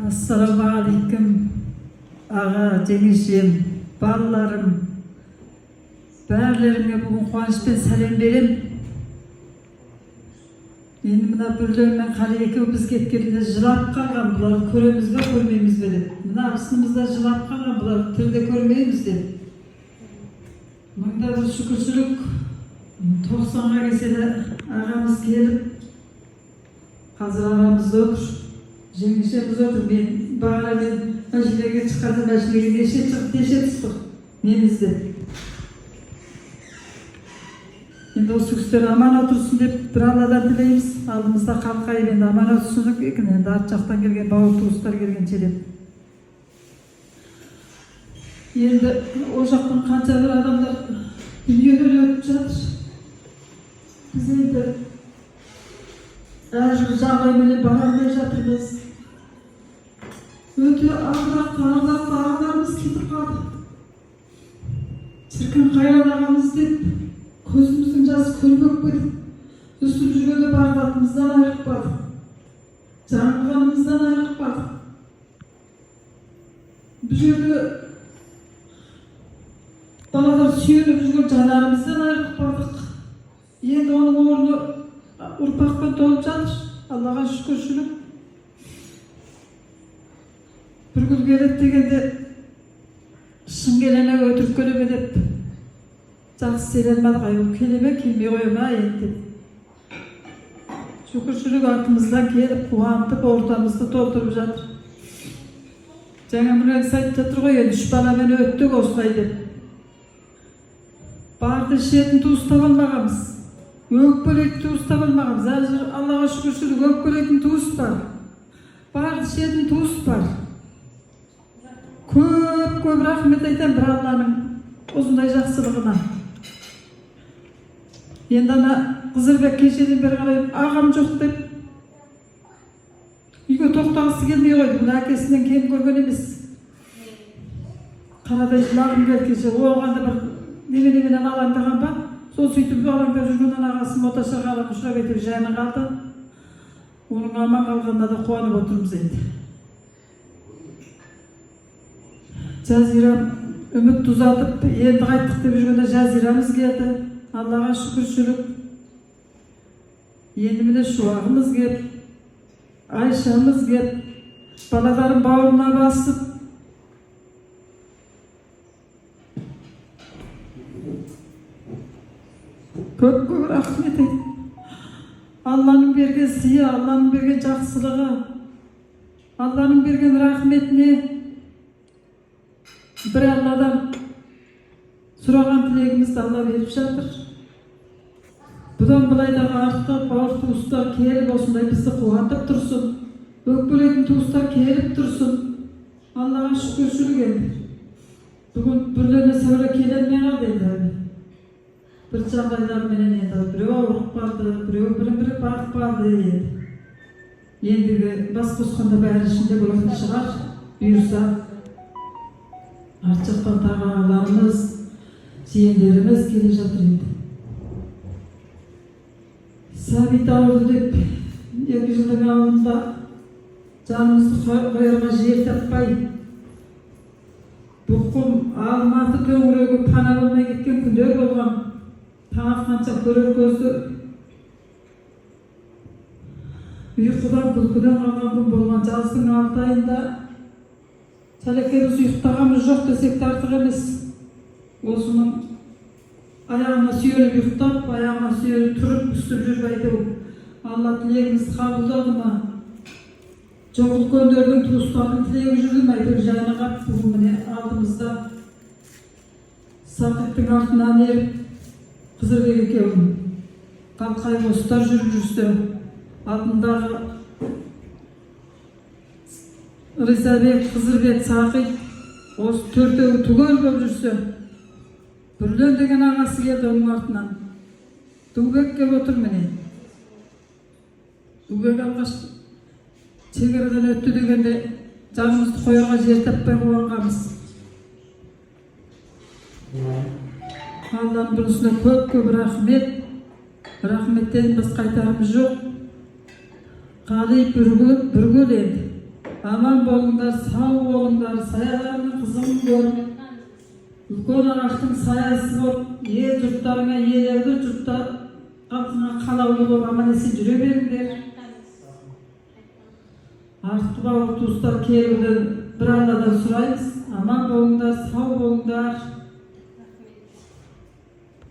Ассалаумағалейкум, аға, жеңешем, балаларым, бәрілеріңе бүгін қуанышпен сәлем берем. Енді мына Бүрлен мен Қали екеуі біз кеткенде жылап қалған, бұларды көреміз бе, көрмейміз бе деп. Мына абысынымыз да жылап қалған, бұларды тіріде көрмейміз деп. Мыңда бір шүкіршілік, 90-ға келсе де ағамыз келіп, қазір арамызда отыр. Жеңешеміз отыр. Мен бағана мен мәшинеге шыққанда, мәшинеге неше шығып, неше түстік мені іздеп. Енді осы кісілер аман отырсын деп бір Алладан тілейміз. Алдымызда қалқайып енді аман отырсын екен, енді арт жақтан келген бауыр туыстар келгенше деп. Енді ол жақтан қанша бір адамдар дүниеден өтіп жатыр. Біз енді әрбір жағдайменен бара алмай жатырмыз. Өте ардақты ардақты ағаларымыз кетіп қалды. Шіркін, қайран ағамыз деп көзіміздің жасы көл болып кетіп, өстіп жүргенде бағдатымыздан айырылып қалдық, жаңғанымыздан айырылып қалдық. Бұл жерде балалар сүйеніп жүрген жанарымыздан айырылып қалдық. Енді оның орны ұрпақпен толып жатыр, Аллаға шүкіршілік. Бір күн келеді дегенде шын келе ме, өтірік келе ме деп жақсы сене алмадық. Ай, ол келе ме, келмей қоя ма енді деп. Шүкіршілік, артымыздан келіп қуантып, ортамызды толтырып жатыр. Жаңа мына кісі айтып жатыр ғой, енді үш баламен өттік осылай деп. Барды ішетін туыс таба алмағанбыз, өкпелейтін туыс таба алмағанбыз. Қазір Аллаға шүкіршілік, өкпелейтін туыс бар, барды ішетін туыс бар. Көп көп рахмет айтамын бір Алланың осындай жақсылығына. Енді ана Қызырбек кешеден бері қарай ағам жоқ деп үйге тоқтағысы келмей қойды. Бұны әкесінен кем көрген емес. Қарадай жылағым келді кеше. Оған да бір неменеменен алаңдаған ба, сол сөйтіп алаңдап жүрген ағасы мотошақалға ұшырап, әйтеуір жаны қалды. Оның аман қалғанына да қуанып отырмыз енді. Жазирам үміт ұзатып, енді қайттық деп жүргенде Жазирамыз келді. Аллаға шүкіршілік. Енді міне Шуағымыз кеп, Айшамыз кеп, балаларын бауырына басып, көп көп рахмет айт. Алланың берген сыйы, Алланың берген жақсылығы, Алланың берген рахметіне бір Алладан сұраған тілегімізді Алла беріп жатыр. Бұдан былай дағы артқа бауыр туыстар келіп осындай бізді қуантып тұрсын, өкпелейтін туыстар келіп тұрсын. Аллаға шүкіршілік енді. Бүгін Бүрлене Сәуле келе алмай қалды енді. Бір жағдайларменен енді біреу ауырып қалды, біреу бірін бірі бағып қалды енді. Ендігі бас қосқанда бәрі ішінде болатын шығар, бұйырса. Арт жақтан тағы ағаларымыз, жиендеріміз келе жатыр енді. Сәбит ауырды деп 2 жылдың алдында жанымызды қоярға жер таппай, Бұқым, Алматы төңірегі пана болмай кеткен күндер болған. Таң атқанша көрер көзді ұйқыдан, күлкіден қалған күн болған. Жаздың 6 айында сәлекеміз ұйықтағанымыз жоқ десек те артық емес. Осының аяғына сүйеніп ұйықтап, аяғына сүйеніп тұрып, үстіп жүріп, әйтеуір Алла тілегімізді қабылдады ма, жоқ үлкендердің, туыстардың тілегі жүрді ме, әйтеуір жаны қап, бүгін міне алдымызда Сақиптың артынан еріп Қызырбек екеуін қалқай қостар жүріп жүрсе, алдындағы Ризабек, Қызырбек, Сақип осы төртеуі түгел болып жүрсе, Бүрлен деген ағасы келді оның артынан. Дубек келіп отыр міне. Дубек алғаш шекарадан өтті дегенде жанымызды қоярға жер таппай қуанғанбыз. Алланың бұнысына көп көп рахмет. Рахметтен басқа айтарымыз жоқ. Қали, Бүргөл, Бүргөл енді. Аман болыңдар, сау болыңдар, саяларының қызығын көріп, үлкен ағаштың саясы болып, ел жұрттарыңа, елерді жұрттар халқыңа қалаулы болып, аман есен жүре беріңдер. Артқы бауыр туыстар келуді бір Алладан сұраймыз. Аман болыңдар, сау болыңдар.